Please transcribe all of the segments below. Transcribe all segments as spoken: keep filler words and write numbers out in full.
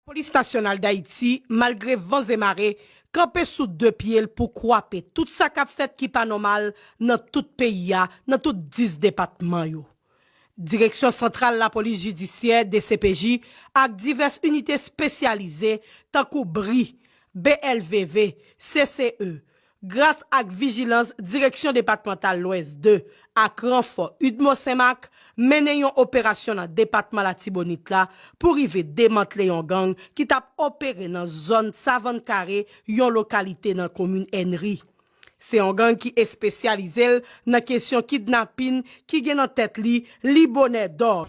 Polis Nasyonal d Ayiti, malgre van e mare, kanpe sou de pye l pou kwape tout sa k ap fèt ki pa nòmal nan tout peyi a, nan tout dis depatman yo. Direksyon Santral Lapolis Jidisyè, D C P J, ak divès inite espesyalize, tankou bri, B L V V, C C E, gras ak vijilans Direksyon Depatmantal Lwès de ak ranfò UDMO Senmak, mennen yon operasyon nan depatman Latibonit la pou rive demantle yon gang ki t ap opere nan zòn Savann Kare, yon lokalite nan komin Ènri. Se yon gang ki espesyalize l nan kesyon kidnapin ki gen nan tèt li Libonè Dò,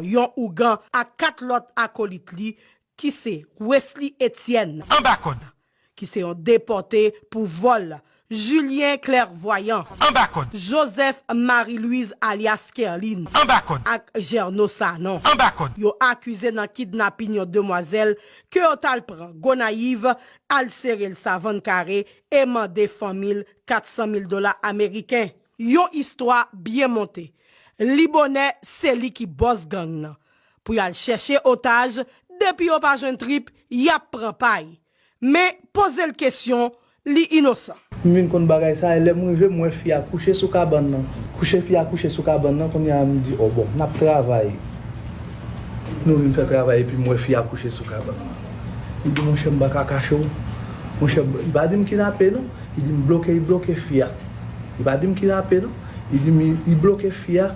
yon ougan ak kat lòt akolit li ki se Wesley Etienne, ki se yon depòte pou vòl, Julien Clairvoyant, Joseph Marie Louise alyas Kerline, ak Gerno Sanon. Yo akize nan kidnapin yon demwazèl ke yo t al pran Gonayiv, al sere l Savann Kare e mande fanmi l kat san mil dola ameriken. Yon istwa byen monte. Libonè se li ki bòs gang nan. Pou y al chèche otaj, depi yo pa jwenn trip, y ap pran pay. Men, poze l kesyon, li inosan. M vin konn bagay sa, e lè m rive, m wè fi a kouche sou kabann nan. Kouche fi a kouche sou kabann nan, kounye a m di, o bon, n ap travay. Nou vin fè travay, epi m wè fi a kouche sou kabann nan. Li di, monchè, m pa ka kache w. Monchè, li pa di m kidnape, non. Li di m bloke, li bloke fi a. Li pa di m kidnape, non. Li di m, li bloke fi a,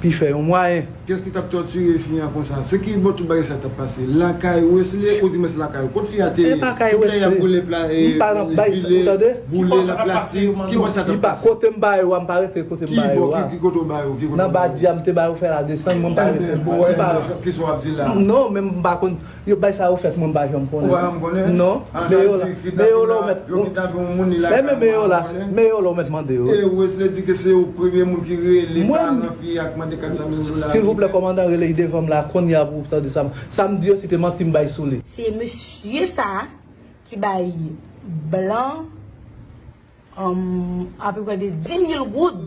pi fè yon mwayen. Kiyès ki t ap tòtire fi a konsa? Se ki bò tout bagay sa t ap pase? Lakay Wesley, ou di mwen se lakay ou? Kot fi a te ye? E pa kay Wesley. Tout lè y ap boule pla, e, m pa nan bay sa, ou tande? Boule la plastik, ki bò sa t ap pase? Kote m ba yo a, m pa rete kote m ba yo a. Ki bò, ki, ki kote w ba yo? Ki kote w ba yo? Nan Badji a, m te ba yo fè la desann, mwen m pa rete. Enben, bon, enben, kisa w ap di la? Non, men m pa konn. Yo bay sa yo fèt, mwen m pa janm konnen. Ou pa janm konnen? Non. Men yo la, men yo la ou mèt, men men men yo la, men yo la ou mèt mande yo. E Wesley di ke se ou premye moun ki rele paran fi a k mande kat san mil dola. Silvouplè, kòmandan, rele l devan m la, kounye a pou w tande sa m, sa m di yo, si te manti m bay sou li. Se mesye sa a ki bay blan um, apeprè de dis mil goud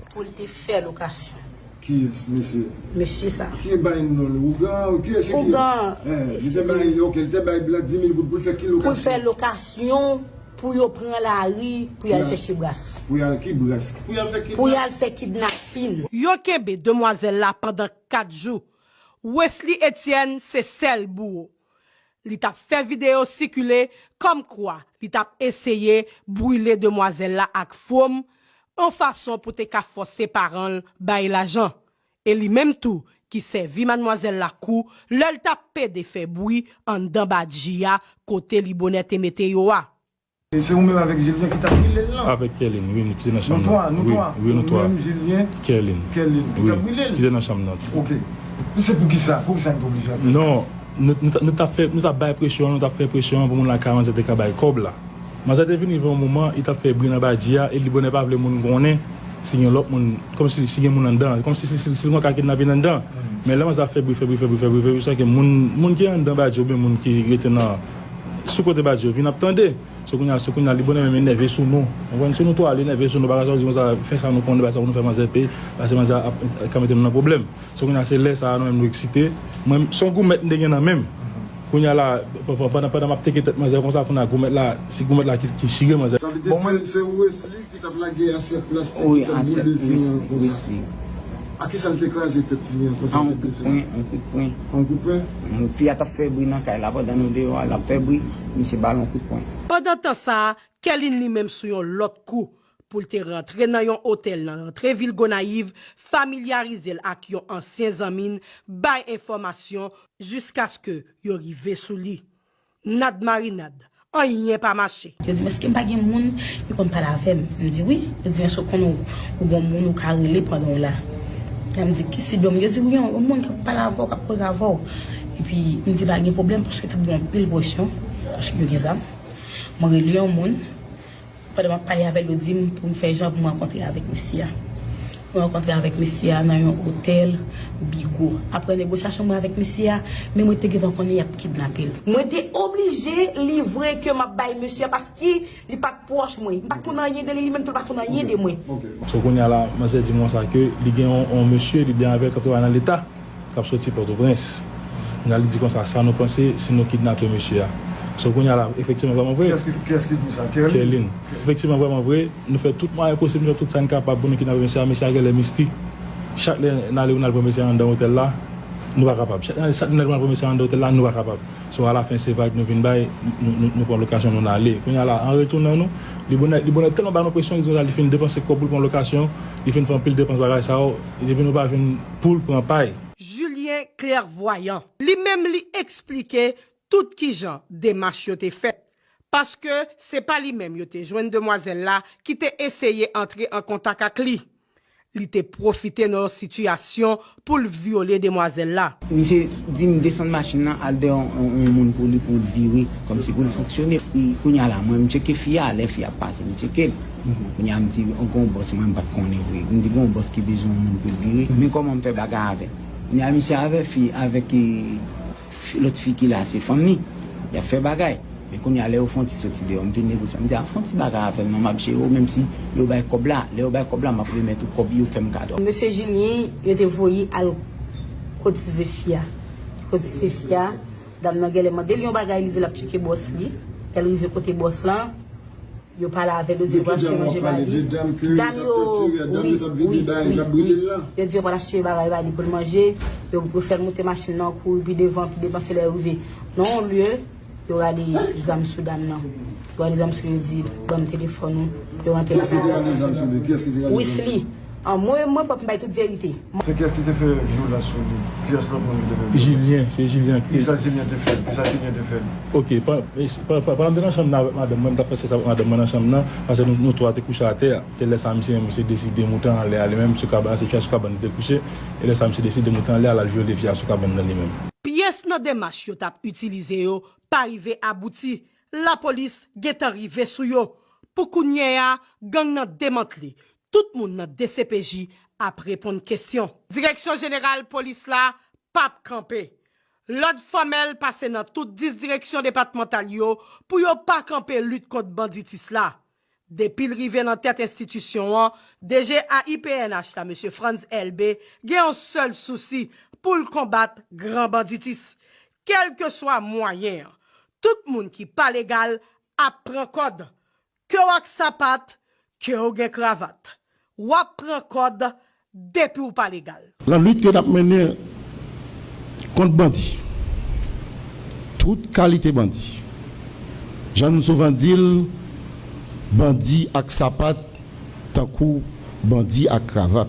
pou l te fè lokasyon. Kiyès, mesye? Mesye sa. Ki bay non l? Ougan? Kiyès ki? Ougan. Eh, li te bay, ok, li te bay blan dis mil goud pou l fè ki lokasyon? Pou l fè lokasyon, pou yo pran lari, pou y al chèche bras. Pou y al ki bras? Pou y al fè kidnapin. Pou y al fè kidnapin. Yo kenbe demwazèl la pandan kat jou. Wesley Etienne se sèl bouwo. Li t ap fè videyo sikile kòmkwa li t ap eseye brile demwazèl la ak fwom, yon fason pou te ka fòse paran l bay lajan. E li menm tou ki sèvi madmwazèl la kou lè l t ap pede fè bri anndan badji a kote Libonè te mete yo a. E se ou menm avèk Jilyen ki t ap brile l lan? Avèk Kèlin, wi, ki te nan chanm nan. Nou twa, nou twa. Wi, wi, nou twa. Ou menm, Jilyen, Kèlin, ki t ap brile l. Ki te nan chanm nan. Ok. Men se poukisa? Poukisa nou te oblije ap fè sa? Non, nou, nou, t- nou t ap fè, nou t ap bay presyon, nou t ap fè presyon pou moun lakay manzè te ka bay kòb la. Manzè te vin rive yon moman, li t ap fè bri nan badji a, e Libonè pa vle moun konnen si gen lòt moun, kòmsi si gen moun anndan, kòmsi si, si, si l gen ka kidnape anndan. Men lè manzè ap fè bri, fè bri, fè bri, fè bri, fè bri, jiskaske moun, moun ki anndan badji oubyen moun ki rete nan sou kote badji yo vin ap tande. Se kounye a, se kounye a, Libonè menm enève sou nou. Ou konprann? Se nou twa, li enève sou nou, bagay sa yo di konsa, fè sa nou konnen, bagay sa pou nou fè manzè peye, paske manzè ap, ap ka mete nou nan pwoblèm. Se kounye a, se lè sa a, nou menm nou eksite. Mwen, se yon goumèt m te gen nan men m. Kounye a la, p- p- pandan, pandan m ap teke tèt manzè konsa, kounye a, goumèt la, se goumèt la ki, ki chire manzè. Sa vle di se Wesley ki t ap lage asyèt plastik, wi, ki t ap boule fi an konsa. Wi, asyèt Wesley. A kisa l te kraze tèt fi an konsa? A yon kout pwen, yon kout pwen. Yon kout pwen? Fi a t ap fè bri nan kay la, pandan nou deyò a, l ap fè bri, misye ba l yon kout pwen. Pandan tan sa a, Kèlin li menm sou yon lòt kou pou l te rantre nan yon otèl nan rantre vil Gonayiv, familyarize l ak yon ansyen zanmi n, bay enfòmasyon jiskaske yo rive sou li. Nad marinad, anyen pa mache. Yo di m, èske m pa gen moun ki konn pale avè m? M di, wi. Yo di, èske w konnen w, w gen yon moun ou ka rele pandan w la? Lè m di, ki sib yo? Yo di, wi, yon, yon moun k ap pale avè w, k ap koze avè w. Epi, m di, pa gen pwoblèm, paske t ap gen anpil presyon, paske yo gen zam. Mwen rele yon moun, pandan m ap pale avè l, yo di m pou m fè jan pou m rankontre avèk mesye a. Mwen rankontre avèk mesye a nan yon otèl Bigo. Apre negosyasyon mwen avèk mesye a, men mwen te gentan konnen y ap kidnape l. Mwen te oblije livre ke m ap bay mesye a paske li pa t pwòch mwen. M pa t konn anyen de li, li menm tou li pa t konn anyen de mwen. So kounye a la, manzè di m konsa ke li gen yon, yon mesye, li byen avè l, k ap travay nan Leta, k ap soti Pòtoprens. Kounye a li di konsa, sa nou panse si nou kidnape mesye a? So kounye a la, efektivman, vrèman vre, kiyès ki, kiyès ki di w sa? Kerlin? Kerlin. Efektivman, vrèman vre, nou fè tout mwayen posib, nou fè tout sa n kapab pou nou kidnape mesye a. Mesye a genlè misti. Chak lè n ale, n al pran mesye a anndan otèl la, nou pa kapab. Chak lè n ale, chak lè n al pran mesye a anndan otèl la, nou pa kapab. So alafen se vag nou vin bay, nou, nou, nou pran lokasyon, nou n ale. Kounye a la, an retounen nou, li bonè, li bonè tèlman ba nou presyon, li di konsa li fin depanse kòb pou l pran lokasyon, li fin fè anpil depans bagay sa yo, epi nou pa jwenn pou l pran pay. Julien Clairvoyant, li menm li eksplike tout kijan demach yo te fèt, paske se pa li menm yo te jwenn demwazèl la ki te eseye antre an kontak ak li. Li te pwofite nan yon sitiyasyon pou l vyole demwazèl la. Misye di m desann machin nan al dèyè yon, yon, yon moun pou li pou l vire, kòmsi pou l fonksyone. Epi kounye a la, mwen m tcheke fi a, lè fi a ap pase, m tcheke l. Kounye a m di, o, gen yon bòs mwen m pa t konnen vre. M di, gen yon bòs ki bezwen yon moun pou l vire. Men kòman m fè bagay avè l? Kounye a misye avè fi, avèk e, lòt fi ki la, se fanm li. Y ap fè bagay. Men kounye a lè yo fè yon ti soti deyò, m vin negosye. M di, a, fè yon ti bagay avè l non, m ap jere w, menm si yo bay kòb la. Lè yo bay kòb la, m ap remèt ou kòb yo fè m kado. Mesye Julien, yo te voye al kotize fi a. Kotize fi a, dam nan genlè mande l yon bagay, li di l ap tcheke bòs li. Lè l rive kote bòs lan, yo pale avè l, yo di yo pral achte manje ba li. Dam yo, wi, wi, wi, wi. Yo di yo pral achte bagay ba li pou l manje. Yo, yo fè l moute machin nan, kouri pi devan, pi devan, se lè yo rive nan yon lye, yo rale zam sou dam nan. Yo rale zam sou li, yo di, ban m telefòn ou. Yo rantre lakay. Kiyès ki te rale zam sou li? Kiyès ki te rale zam? Wisly. An, mwen, mwen pwòp m bay tout verite. Se kiyès ki te fè vyolans sou li? Kiyès lòt moun ki te fè vyolans? Jilyen, se Jilyen ki te. Kisa Jilyen te fè? Kisa Jilyen te fè? Ok, pa, pa, pa, pandan m te nan chanm nan avèk madanm mwen, m t ap fè sèks avèk madanm mwen nan chanm nan, paske nou, nou twa te kouche atè a. Se lè sa a misye menm, misye deside moute anlè a li menm, sou kabann, se fi a sou kabann li te kouche, e lè sa a misye deside moute anlè a, l al vyole fi a sou kabann nan li menm. Pyès nan demach yo t ap itilize yo pa rive abouti, lapolis gentan rive sou yo. Pou kounye a, gang nan demantle, tout moun nan D C P J ap reponn kesyon. Direksyon Jeneral Polis la p ap kanpe. Lòd fòmèl pase nan tout dis direksyon depatmantal yo pou yo pa kanpe lit kont banditis la. Depi l rive nan tèt enstitisyon an, D G A I P N H la, mesye Frantz Elbé, gen yon sèl sousi pou l konbat gran banditis, kèlkeswa mwayen an. Tout moun ki pa legal ap pran kòd. Ke w ak sapat, ke w gen kravat, w ap pran kòd depi w pa legal. Nan lit ke n ap mennen kont bandi, tout kalite bandi, jan n souvan di l, bandi ak sapat tankou bandi ak kravat.